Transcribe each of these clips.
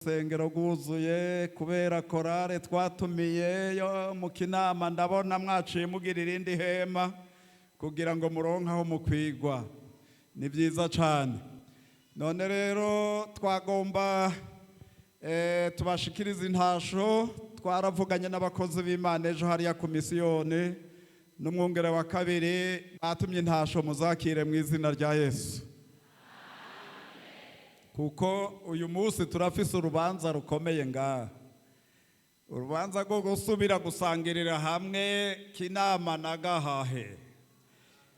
Urusengero rwuzuye kubera korale twatumiye yo mu Kinama. Ndabona mwaciye mugira irindi hema kugira ngo muronke aho mukwigwa. Ni byiza cyane. None rero twagomba tubashikirize intasho. Twaravuganye n'abakozi b'Imana ejo hariya ku misiyoni n'umwungere wa kabiri, batumye intasho. Muzakire mu izina rya Yesu, kuko uyu munsi turafise urubanza rukomeye ngaha, urubanza rwo gusubira gusangirira hamwe Kinama na Gahahe.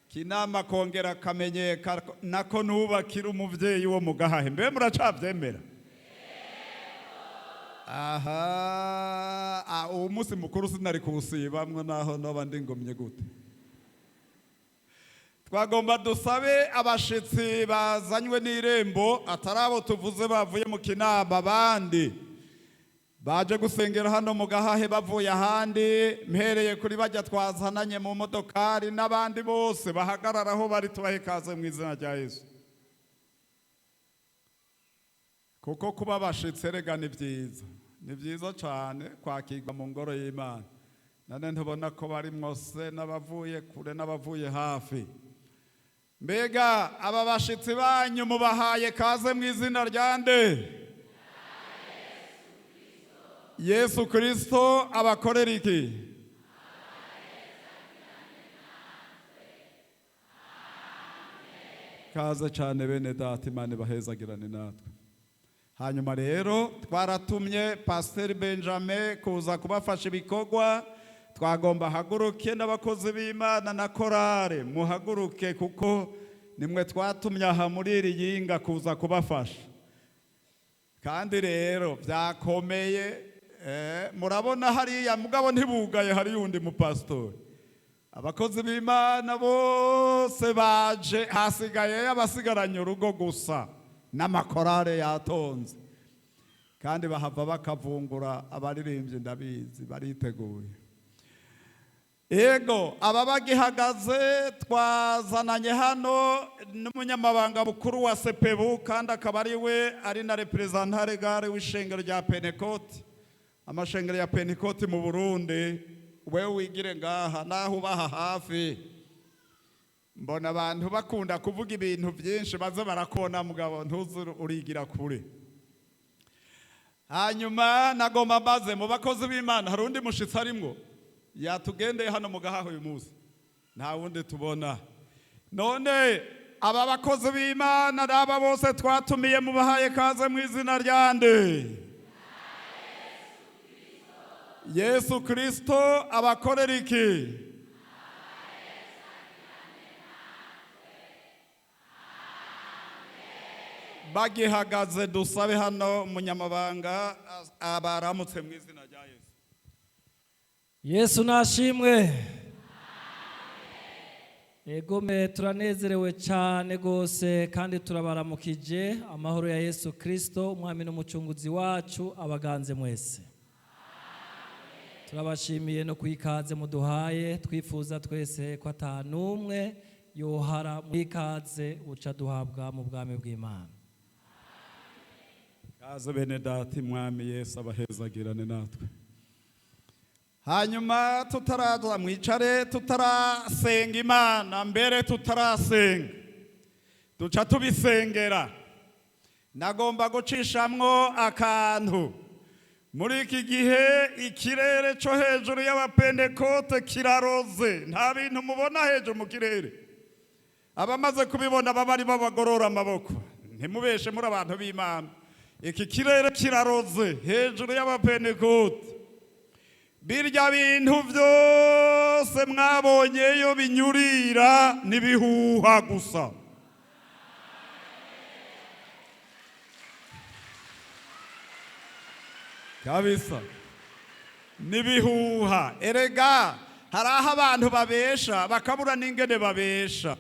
Kinama kongera kamenyeka nako nubakira umuvyeyi wo mu Gahahe. Mbe muracavyemera? Aha, uwo munsi mukuru sinari kuwusibamwo naho noba ndi ngomye gute. Twagomba dusabe abashitsi bazanywe n'irembo, atari abo tuvuze bavuye mu Kinama, abandi baje gusengera hano mu Gahahe bavuye ahandi, mpereye kuri bajya twazananye mu modokari n'abandi bose bahagarara aho bari, tubahe ikaze mu izina rya Yesu. Kuko kuba abashitsi erega ni byiza, ni byiza cyane kwakirwa mu ngoro y'Imana. None ntubona ko barimwo se n'abavuye kure n'abavuye hafi? Mbega aba bashitsi banyu mubahaye kaze mu izina rya nde? Yesu Kristo. Abakorera iki? Kaze cyane bene data, Imana ibahezagirane natwe. Hanyuma rero twaratumye Pasiteri Benjamin kuza kubafasha ibikorwa. Twagomba haguruke n'abakozi b'Imana na korale, muhaguruke kuko nimwe twatumye aha muri iri yinga kuza kubafasha. Kandi rero byakomeye, murabona hariya mugabo ntibugaye, hari yundi mupasitori. Abakozi b'Imana bose baje, hasigaye abasigaranye urugo gusa n'amakorale yatonze, kandi bahava bakavungura abaririmbyi, ndabizi bariteguye. Ego, aba bagihagaze twazananye hano n'umunyamabanga mukuru wa Sepebu, kandi akaba ari we ari na représentant légal w'ishengero rya Pentecote, amashengero ya Pentecote mu Burundi. Wewe wigire ngaha naho ubaha hafi. Mbona abantu bakunda kuvuga ibintu byinshi, baze barakona mugabo ntuzi urigira kure. Hanyuma nagomba mbaze mu bakozi b'Imana, hari undi mushitsi arimwo yatugendeye hano mu Gahaha uyu munsi? Nta wundi tubona. None aba bakozi b'Imana n'aba bose twatumiye, mubahaye kaze mu izina rya nde? Yesu Kristo. Abakorera iki? Bagihagaze dusabe hano umunyamabanga abaramutse mu izina rya Yesu. Yesu nashimwe. Egome, turanezerewe cyane rwose kandi turabaramukije. Amahoro ya Yesu Kristo umwami n'umucunguzi wacu abaganze mwese. Turabashimiye no kwikaze muduhaye. Twifuza twese ko atanumwe yohara muri ikaze uca duhabwa mu bwami bw'Imana. Kaze bene data, Mwami Yesu abahezagirane natwe. Hanyuma tutaraza, mwicare, tutarasenga Imana, mbere tutarasenga duca tubisengera, nagomba gucishamwo akantu. Muri iki gihe ikirere cyo hejuru y'Abapentekote kiraroze. Nta bintu mubona hejuru mu kirere? Abamaze kubibona baba ari babagorora amaboko. Ntimubeshe, muri abantu b'Imana. Iki kirere kiraroze hejuru y'Abapentekote. Birya bintu byose mwabonyeyo binyurira n'ibihuha gusa, kabisa n'ibihuha. Erega hari aho abantu babesha bakabura n'ingene babesha.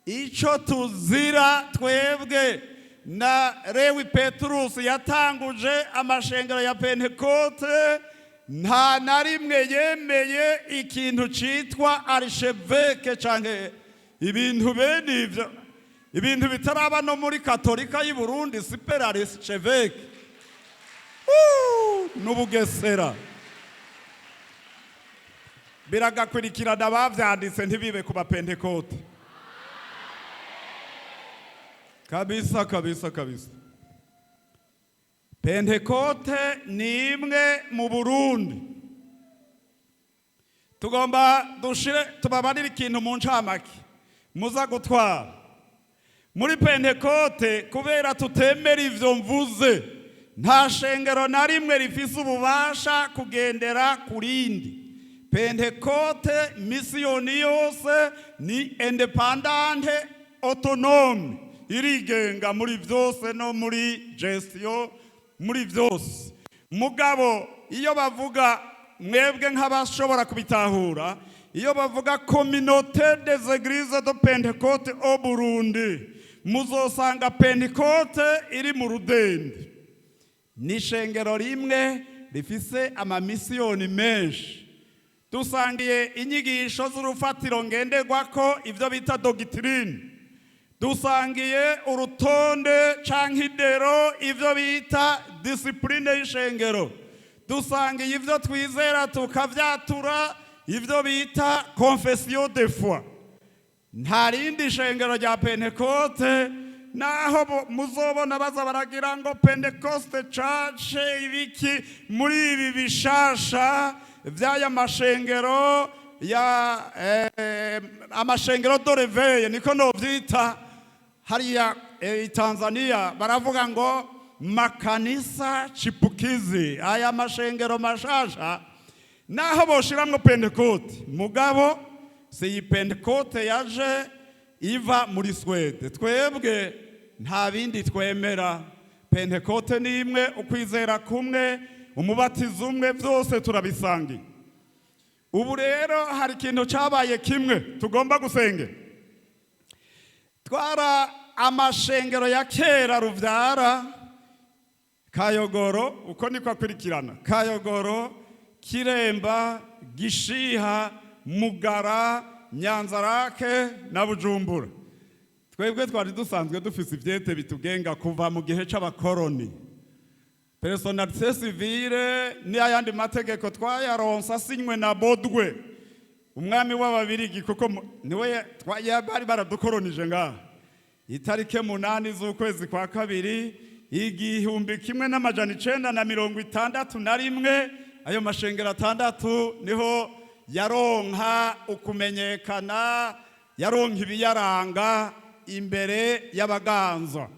Icyo tuzira twebwe na Lewi Peturusi yatanguje amashengero ya Pentekote, nta na rimwe yemeye ikintu citwa archevêque canke ibintu bene ivyo, ibintu bitaraba no muri Katolika y'i Burundi, super archevêque. n'Ubugesera. Biragakurikirana bavyanditse, ntibibe ku Bapentekote. Kabisa, kabisa, kabisa. Pentekote ni imwe mu Burundi. Tugomba dushire, tubabarire ikintu mu ncamake muza gutwara muri Pentekote. Kubera tutemera ivyo mvuze, nta shengero na rimwe rifise ububasha kugendera ku rindi. Pentekote misiyoni yose ni indépendante, autonome, irigenga muri vyose, no muri gestion, muri vyose. Mugabo iyo bavuga, mwebwe nk'abashobora kubitahura, iyo bavuga Communauté des Églises de Pentecôte au Burundi, muzosanga Pentecote iri mu Rudende. Ni ishengero rimwe rifise amamisiyoni menshi. Dusangiye inyigisho z'urufatiro ngenderwako, ibyo bita doctrine. Dusangiye urutonde canke indero, ibyo bita discipline y'ishengero. Dusangiye ibyo twizera tukavyatura, ibyo bita confession de foi. Nta rindi shengero rya Pentekote, naho muzobona baza baragira ngo Pentecoste Church ibiki muri ibi bishasha vy'aya mashengero ya amashengero de réveil, niko novyita. Hariya i Tanzania baravuga ngo makanisa chipukizi. Aya mashengero mashasha, naho boshiramwo Pentekote, mugabo si iyi Pentekote yaje iva muri Swede. Twebwe nta bindi twemera. Pentekote ni imwe, ukwizera kumwe, umubatizo umwe, byose turabisangiye. Ubu rero hari ikintu cyabaye kimwe tugomba gusengera. Twara amashengero ya kera ruvyara Kayogoro, uko niko akurikirana: Kayogoro, Kiremba, Gishiha, Mugara, Nyanzarake na Bujumbura. Twebwe twari dusanzwe dufise ivyete bitugenga kuva mu gihe c'abakoroni. Personnalité civile n'ayandi mategeko twayaronse asinywe na Bodwe, umwami w'Ababirigi, kuko niwe bari baradukoronije ngaha, itarike 8 z'ukwezi kwa kabiri 1961. Ayo mashengero atandatu niho yaronka ukumenyekana, yaronka ibiyaranga imbere y'abaganza.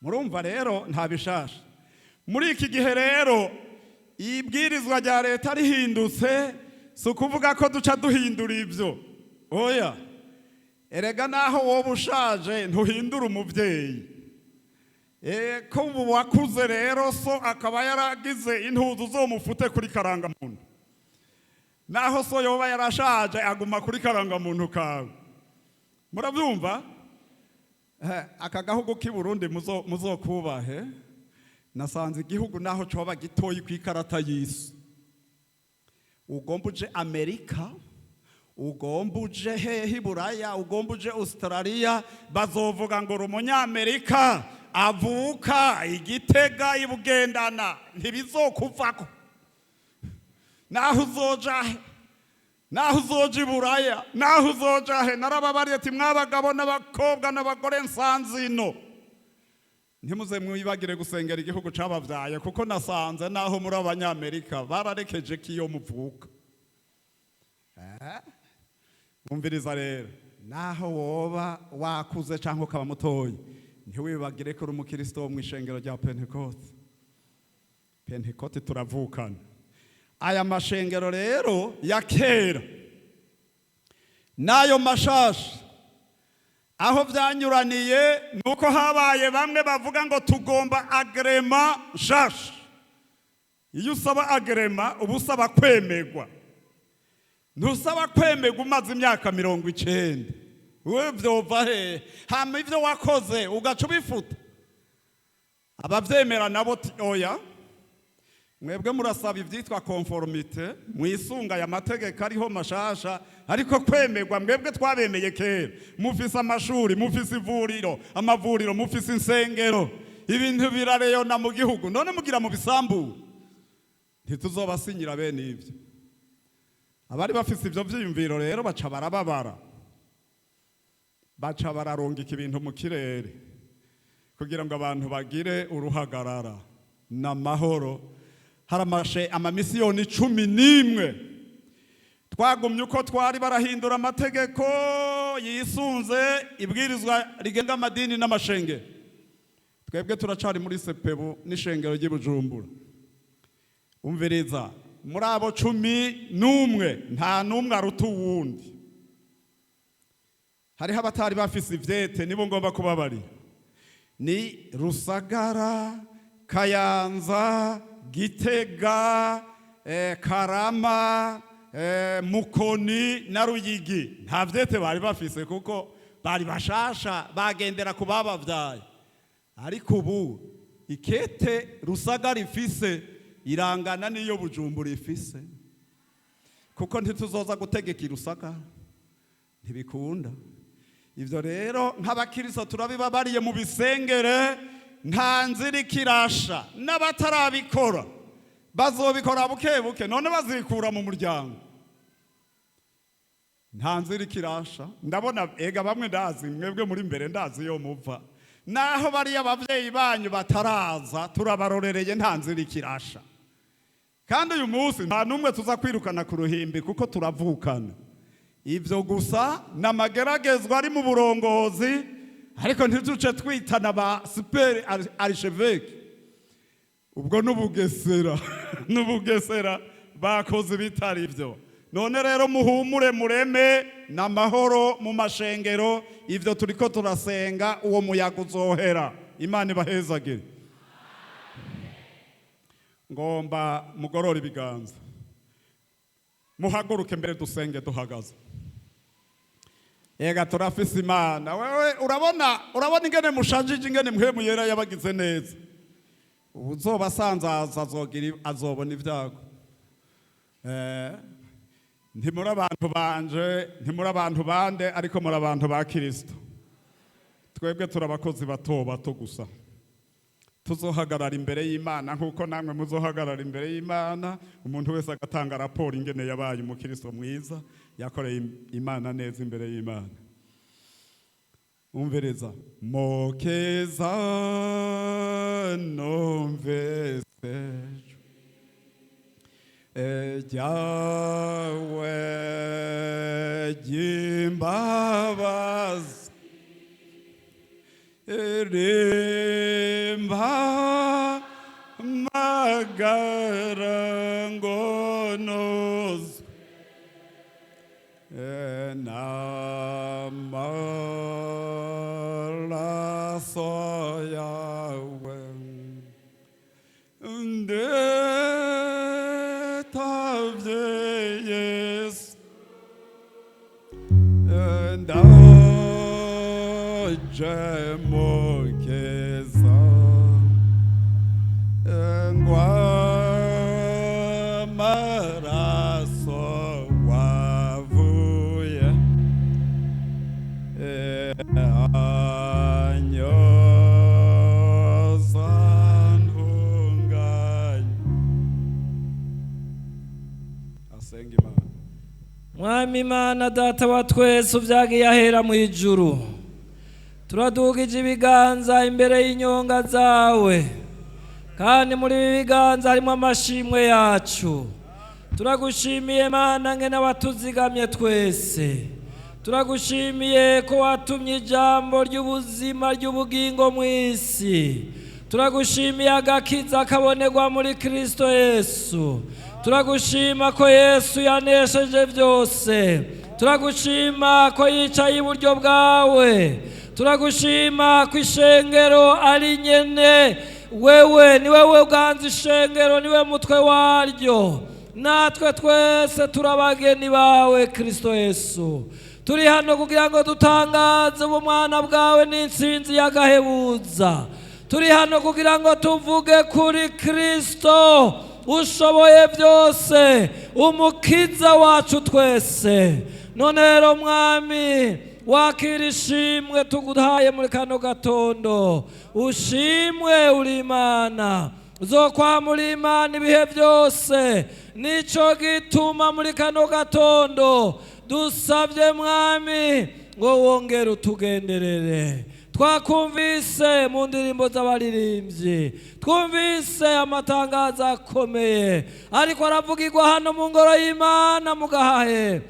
Murumva rero nta bishasha. Muri iki gihe rero ibwirizwa rya leta rihindutse, si ukuvuga ko duca duhindura ibyo, oya. Erega naho wowe ushaje ntuhindura umubyeyi. Ko ubu wakuze rero, so akaba yaragize intuzu, uzomufute kuri karangamuntu. Naho so yoba yarashaje, aguma kuri karangamuntu kawe. Murabyumva? Aka gahugu k'i Burundi muzokubahe. Nasanze igihugu naho coba gitoyi ku ikarata y'isi, ugomba uje Amerika, ugomba uje hehe i Buraya, ugomba uje Australia, bazovuga ngo uri Umunyamerika avuka Igitega ibugendana. Ntibizokuvako. Naho uzoja he, naho uzoja i Buraya, naho uzoja he. Narababariye ati: "Mwabagabo n'abakobwa n'abagore nsanze ino, ntimuze mwibagire gusengera igihugu cabavyaye, kuko nasanze naho muri Abanyamerika bararekeje ko iyo muvuka." Umviriza rero, naho woba wakuze cyangwa ukaba mutoyi, ntiwibagire ko uri umukristo wo mu ishengero rya Pentekote. Pentekote turavukana. Aya mashengero rero ya kera n'ayo mashasha, aho byanyuraniye ni uko habaye bamwe bavuga ngo tugomba agrément nshasha. Iyo usaba agrément, uba usaba kwemerwa. Ntusaba kwemerwa umaze imyaka 90. Wowe vyova hehe? Hama ivyo wakoze ugaca ubifuta. Abavyemera nabo ti: "Oya, mwebwe murasaba ivyitwa conformité, mwisunga aya mategeko ariho mashasha, ariko kwemerwa mwebwe twabemeye kera. Mufise amashuri, mufise ivuriro, amavuriro, mufise insengero, ibintu birareyona mu gihugu, none mugira mu bisambu." Ntituzobasinyira bene ivyo. Abari bafise ivyo vyiyumviro rero baca barababara, baca bararungika ibintu mu kirere kugira ngo abantu bagire uruhagarara n'amahoro. Haramashe amamisiyoni 11 twagumye uko twari, barahindura amategeko yisunze ibwirizwa rigenga amadini n'amashengero. Twebwe turacari muri CEPEBU n'ishengero ry'i Bujumbura. Umviriza, muri abo 11 nta n'umwe aruta uwundi. Hariho abatari bafise ivyete, nibo ngomba kubabarira: ni Rusagara, Kayanza, Gitega, Karama, Mukoni na Ruyigi. Nta vyete bari bafise kuko bari bashasha, bagendera ku babavyaye. Ariko ubu ikete Rusagara ifise irangana n'iyo Bujumbura ifise, kuko ntituzoza gutegeka Irusagara, ntibikunda. Ivyo rero nk'abakristo turabibabariye mu bisengere. Nta nzira ikirasha, n'abatarabikora bazobikora buke buke. None bazikura mu muryango, nta nzira ikirasha. Ndabona ega bamwe ndazi mwebwe muri mbere, ndazi yo muva naho bariya abavyeyi banyu bataraza, turabarorereye. Nta nzira ikirasha. Kandi uyu munsi nta n'umwe tuza kwirukana ku ruhimbi kuko turavukana. Ivyo gusa ni amageragezwa ari mu burongozi, ariko ntituce twitana ba super archevêque. Ubwo n'ubugesera, n'ubugesera bakoze bitari ivyo. None rero muhumure, mureme n'amahoro mu mashengero. Ivyo turiko turasenga, uwo muyaga uzohera. Imana ibahezagire. Ngomba mugorora ibiganza, muhaguruke mbere dusenge duhagaze. Ega turafise Imana. Wewe urabona, urabona ingene mushanjije, ingene Mpwemu Yera yabagize neza. Uzoba asanzaza azogira, azobona ibyago. Ntimuri abantu banje, ntimuri abantu bande, ariko muri abantu ba Kristo. Twebwe turi abakozi bato bato gusa. Tuzohagarara imbere y'Imana nk'uko namwe muzohagarara imbere y'Imana, umuntu wese agatanga raporo ingene yabaye umukristo mwiza, yakoreye Imana neza imbere y'Imana. Umviriza: Mokeza, numvise ryawe ry'imbabazi, rimba magara ngo nozwe n'amaraso yawe, ndetavye Yesu, ndaje mukeza ngwa amaraso wavuye anyoza ntunganye. Asenga Imana. Mwami Imana, Data wa twese, ubyagiye ahera mu ijuru, turadugije ibiganza imbere y'inyonga zawe, kandi muri ibi biganza harimo amashimwe yacu. Turagushimiye Mana ngene watuzigamye twese. Turagushimiye ko watumye ijambo ry'ubuzima, ry'ubugingo mu isi. Turagushimiye agakiza kabonerwa muri Kristo Yesu. Turagushima ko Yesu yanesheje byose. Turagushima ko yicaye iburyo bwawe. Turagushima ko ishengero ari nyene wewe, ni wewe uganza ishengero, niwe mutwe waryo. Natwe twese turabageni bawe, Kristo Yesu. Turi hano kugira ngo dutangaze ubumwana bwawe n'intsinzi y'agahebuza. Turi hano kugira ngo tuvuge kuri Kristo ushoboye byose, umukiza wacu twese. None rero Mwami, wakira ishimwe tuguhaye muri kano gatondo. Ushimwe, uri Imana. Uzokwamura Imana ibihe byose. Nico gituma muri kano gatondo dusabye, Mwami, ngo wongere utugenderere. Twakumvise mu ndirimbo z'abaririmbyi, twumvise amatangazo akomeye ariko aravugirwa hano mu ngoro y'Imana mu Gahahe.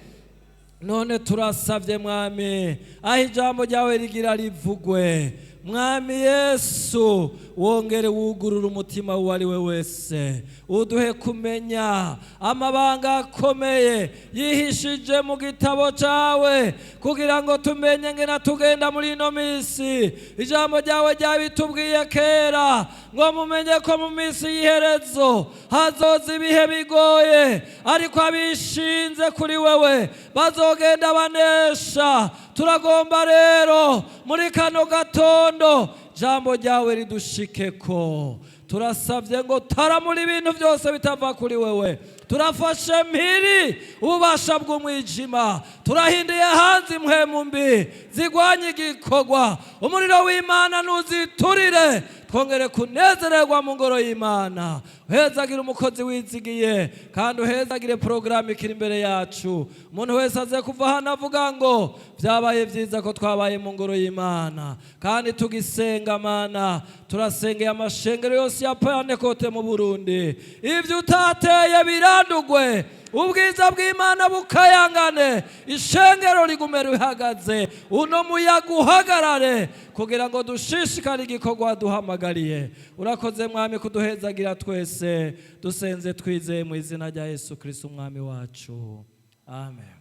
None turasabye, Mwami, aho ijambo ryawe rigira rivugwe, Mwami Yesu, wongere wugurure umutima uwo ari we wese, uduhe kumenya amabanga akomeye yihishije mu gitabo cyawe, kugira ngo tumenye ngena tugenda muri ino minsi. Ijambo ryawe ryabitubwiye kera ngo mumenye ko mu minsi y'iherezo hazoza ibihe bigoye, ariko abishinze kuri wewe bazogenda banesha. Turagomba rero muri kano gatondo jambo ryawe ridushikeko. Turasabye ngo taramura ibintu byose bitava kuri wewe. Turafashe mpiri ububasha bw'umwijima, turahinduye hanze impwemu mbi zigwanya igikorwa. Umuriro w'Imana ntuziturire, twongere kunezererwa mu ngoro y'Imana. Uhezagire umukozi wizigiye, kandi uhezagire porogaramu ikiri imbere yacu. Umuntu wese aze kuva hano avuga ngo byabaye byiza ko twabaye mu ngoro y'Imana kandi tugisenga. Mana, turasengeye amashengero yose ya Pantekote mu Burundi. Ibyo utateye birandugwe, ubwiza bw'Imana bukayangane, ishengero rigume rihagaze, uno muyaga uhagarare, kugira ngo dushishikare igikorwa duhamagariye. Urakoze, Mwami, kuduhezagira twese. Dusenze twizeye mu izina rya Yesu Kristo, Umwami wacu, amen.